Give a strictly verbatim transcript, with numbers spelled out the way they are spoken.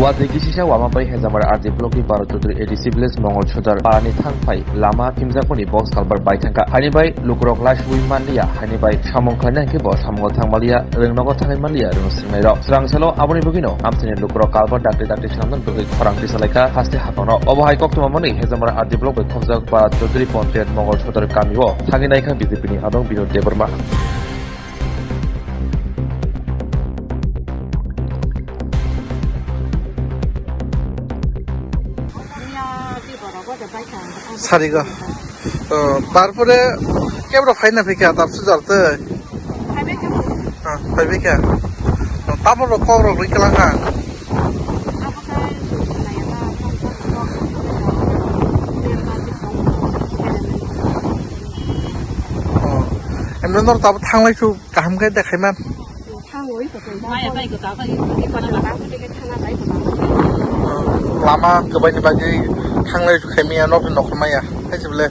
Watwi kisisa wama bai Hejamara R D block ni Bharat Chaudhary A D C village Mongol Sodar parani thangphai lama phimjakmani box culvert bai thangkha. Haini bai lukurok laisugwi manliya, haini bai samung khlaina hwnkhe bo samungo thangmaliya, rwngnogo thangwi manliya rwng swrwngnairok. Swrang salo aboni bagwino amchaini lukurok culvert dakti dakti swnamnani bagwi khorang tisalaikha haste haphangno. Obo hai koktwma mani Hejamara R D block bai khobjak Bharat Chaudhary Panchayat Mongol Sodar kamio thangwi naikha B J P ni adong Binod Debbarma. Sarigo. O, tarpore kebra phaina phikha tabsu jar tei. Phaibai kha. O, phaibai kha. O, tabuk rok kok rok rikla ha. O, emno nor tabuk thanglai su kaham khe dekhai man. Thangwi. Maya bai ko ta bai. Lama kwbaini bagwi thanglai su khaimaya nok nok maya. Hai se bole.